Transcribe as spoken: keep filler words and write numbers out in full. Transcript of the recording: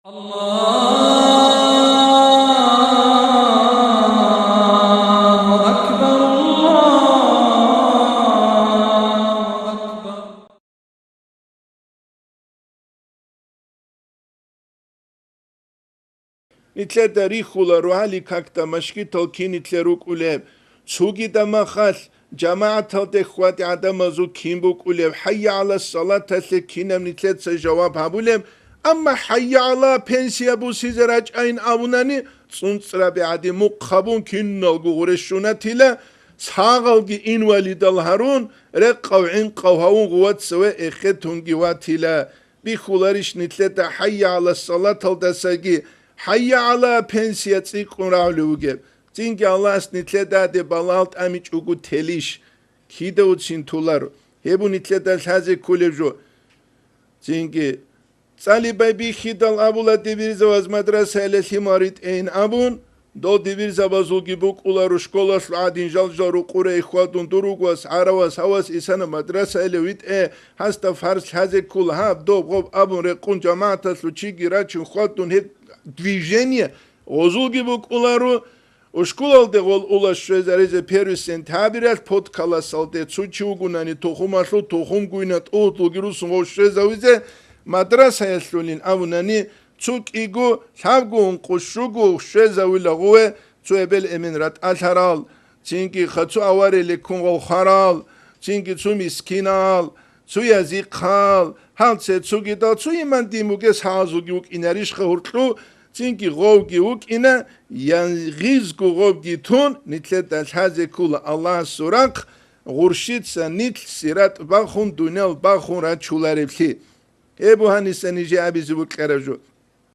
الله أكبر، الله أكبر. Нилъеда рихьула рогьалил какда машгитал кин нилъер рукӀулеб, цогида махалъ жамагӀаталде хьвади гӀадамазул кин букӀулеб, хӀайя гӀала салаталъе кинаб нилъеца жаваб гьабулеб, амма хӀайя гӀала пенсия бусизе рачӀайин абунани, цӀунцӀраби гӀади мухъ гьабун киналго гъуре щунатила, сагъалги инвалидал гьарун, рекъав-гӀинкъав гьавун гъувацаве эхетунги ватила. Бихьуларищ нилъеда хӀайя гӀала салаталдасаги хӀайя гӀала пенсия цӀикӀкӀун рагӀулев вугеб? Цинги Аллагьас нилъеда гьаде балагьал тӀамичӀого телищ? Кидавцин толаро. Гьеб нилъеда лъазе кколеб жо. Цинги цӀалибай бихьидал абула дибирзаваз мадрасаялъе лъимал ритӀейин абун, дол дибирзабазулги букӀуларо школалъул гӀадин жал-жал рукъуре хьвадун дур ругвас, гӀаравас, гьавас исана мадрасаялъе витӀе, гьасда фарз лъазе ккола, гьаб, доб, гъоб абун рекъун жамагӀаталъул чиги рачун хьвадун гьеб движение гъозулги букӀуларо, ушкулалде гъол ула щвезаризе первый сентябрялъ, подкаласалде цо чи вугунани тухумалъул тухум гуйна тӀугьдулги русун гъов щвезавизе мадрасаялъулин абунани, цо кӀиго, лъабго, ункъо, щуго щвезавила гъуве, цо эбел-эмен ратӀалъарал, цинги хацу авария леккун гъов хварал, цинги цо мискинал, цо язихъал, гьал цецогидал цо иман дин бугес гьазулги вукӀинарищха гьуркьу, цинги гъовги вукӀина, янгъизго гъовги тун, нилъеда лъазе ккола Аллагьасул рахъ, гъурщица нилъ сират бахун, дуниял бахун рачулареблъи. Гьеб бугьаниса нижее абизе букӀараб жо.